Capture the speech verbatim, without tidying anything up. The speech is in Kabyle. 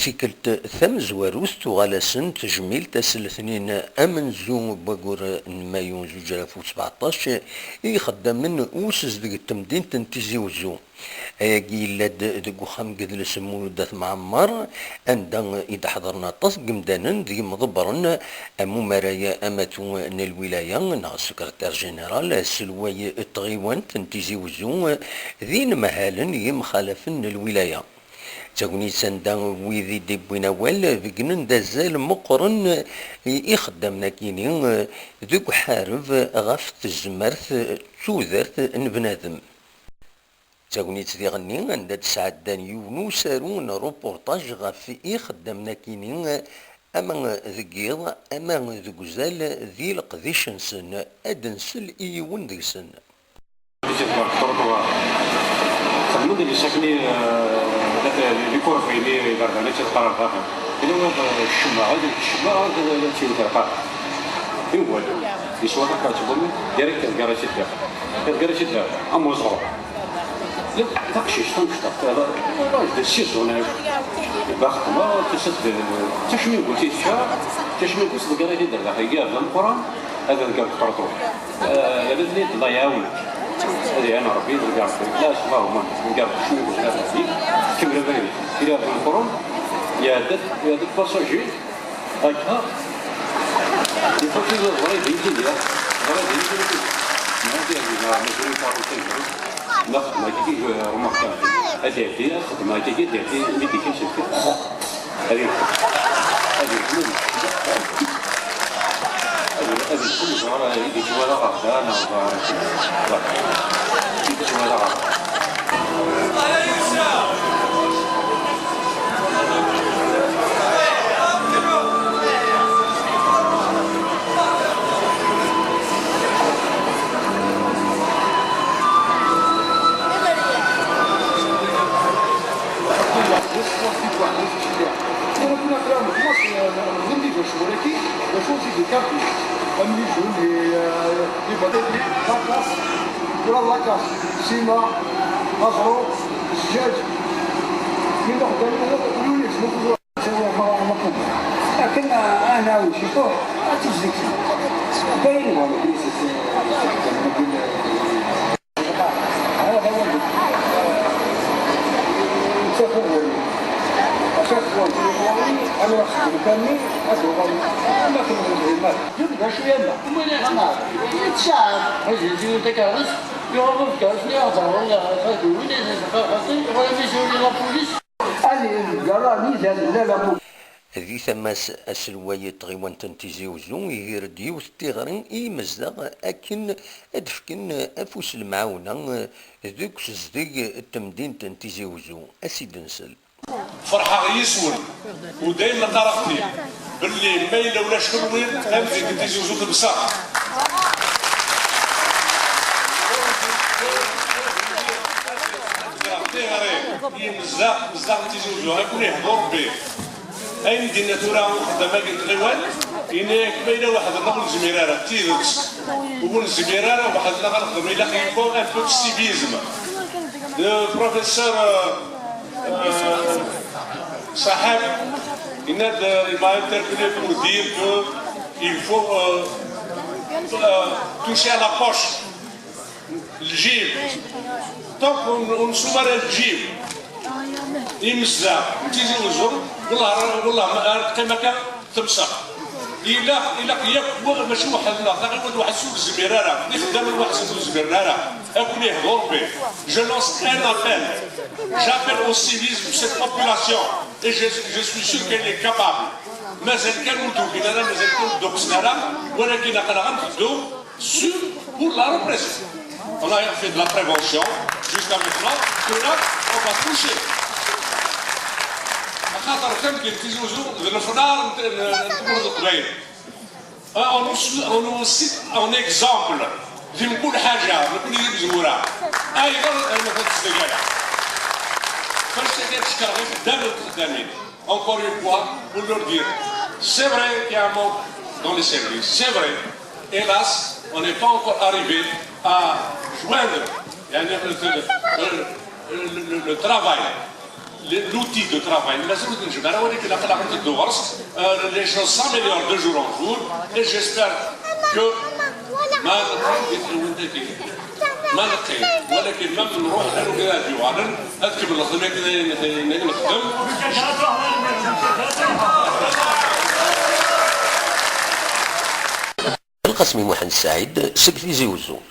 Tikkelt tamezwarut tuɣal-asen tejmilt ass n letnin amenzu n waggur n mayu zuǧ alaf u sbeɛṭac i ixeddamen n usezdeg n temdint n Tizi Uzzu. Ayagi yella-d deg uxxam n yidles Mulud At Mɛemmer, anda i d-ḥeḍren aṭas n yimdanen d yimḍebbren am umaray amatu n lwilaya neɣ sekretar général, aselway n tɣiwant n Tizi Uzzu, d inemhalen yimxalafen n lwilaya. D tagnit anda wid i d-iwwin awal beggnen-d azal meqqren i ixeddamen-agi-ni deg uḥareb ɣef tezmert d tudert n bnadem. D tagnit diɣenni anda d-sɛeddan yiwen usaru n ruportaj ɣef ixeddamen-agi-ni ama deg yiḍ ama deg uzal di leqdic-nsen. Ad nsel i yiwen deg-sen. Xedmen-d les sacs-nni, euh, les, les, les corbeilles-nni iberdan, ad tt-id-qqar ar daxel. Ila wa, euh, ccemma, ad ccemma, ad, ad tt-iwet ar daxel. Iwwal, yeswa taxxamt n wumi, direct ad gar-as-id daxel. Ad gar-as-id daxel, am weẓru. La, taqcict, tamecṭuḥt, la, la, d si zzunaj. Lbaxt, ma, tusa-d, d tacmigut i tečča, tacmigut tḍegger-it-id ar daxel, gar d ameqqran, ad d-gar teqreṭ. Eh, ala d-nni, Allah iɛawen-k. Ad iɛin Rebbi, ad iɛawen Rebbi. La, s Allahumma, ad iɛawen Rebbi. Kemmel abrid. Ila d ameqqran, iɛedda-d, iɛedda-d passagers, akka. Des fois, tu veux, ẓriɣ din tili, ẓriɣ din tili. Ma d-, ma mazal-it ɣer usagen. Nexdem akka, remarque. Ad iɛeddi, xedmeɣ akka, ad iɛeddi, mi d-ikka s lfil. Ad yekcem. Ad yekcem. Ad yekcem, ẓer, i d-yettwala ɣer da, neɣ ẓer, i d-yettwala ɣer da. Tura kuna kra n gma, eh, d nnig wacwal-agi, d acu i d-ikarṭij. Am les jaunes, les, eh, les patates, la casse, ula d la casse, sima, aẓru, zzǧaǧ. Mi nruḥ d Lulix, ma tẓur. Akken, ah, ah, nɛawed ciṭuḥ, ad tezdik. Bayen ɣur-k, Di tama-s, aselway n tɣiwant n Tizi Uzzu iger-d yiwet n tiɣri i yimezdaɣ akken ad d-fken afus n lemɛawna deg usezdeg n temdint n Tizi Uzzu. Ad s-id-nsel. Ferḥeɣ yis-wen, u dayem qqareɣ-t-id, belli ma yella ulac kenwi, tamdint n Tizi Uzzu temsex. Tiɣri i yimezdaɣ, imezdaɣ n Tizi Uzzu, ad ken-ihdu Rebbi. Ayen d-yenna tura uxeddam-agi n tɣiwant, yenna-yak ma yella weḥd-nneɣ ur nezmir ara, d tidet. Ur nezmir ara weḥd-nneɣ ad nexdem, ilaq il faut un peu de civisme. Le professeur, euh, euh, Saheb, il m'a, il m'a interpellé pour dire que il faut, euh, euh, toucher à la poche. Lǧib. Donc, ur, ur nessumer ara lǧib. Imezdaɣ n Tizi Uzzu, wellah, wellah, ma ara teqqim akka, temsex. Ilaq, ilaq yakk wa, mačči weḥd-nneɣ, taɣiwant weḥd-s ur nezmir ara, d ixeddamen weḥd-sen ur zmiren ara. Ad ken-ihdu Rebbi. Je lance un appel. J'appelle au civisme cette population. Et je, je suis sûr qu'elle est capable. Mazal kan ur d-ugin ara, mazal kan ur d-uqsen ara, walakin aql-aɣ ad nteddu sur, pour la répression. On a fait de la prévention jusqu'à maintenant, que là, on va toucher. Axaṭer tamdint Tizi Uzzu d lefnar n, n, n tmurt n Leqbayel. Ah, on nous, on nous cite en exemple. Di mkul ḥaǧa, nekkni d imezwura. Ayɣer ay ma tetteg ara? Bac ad ttcekreɣ ixeddamen d txeddamin. Encore une fois, pour leur dire, c'est vrai qu'il y a un manque dans les services, c'est vrai. Hélas, on n'est pas encore arrivé à joindre, يعني, le, le, le, le, le travail. L'outil de travail, mazal ur t-nejmeɛ ara, walakin aql-aɣ nteddu ɣer-s. Euh, les choses s'améliorent de jour en jour et j'espère que ma neqqim di tɣiwant-agi, ma neqqim, walakin ma nruḥ, ad nugad ad yuɣalen, ad kemmleɣ tamyatin ayen, ayen, ayen nexdem. Lqasmi Muḥend Saɛid seg Tizi Wezzu.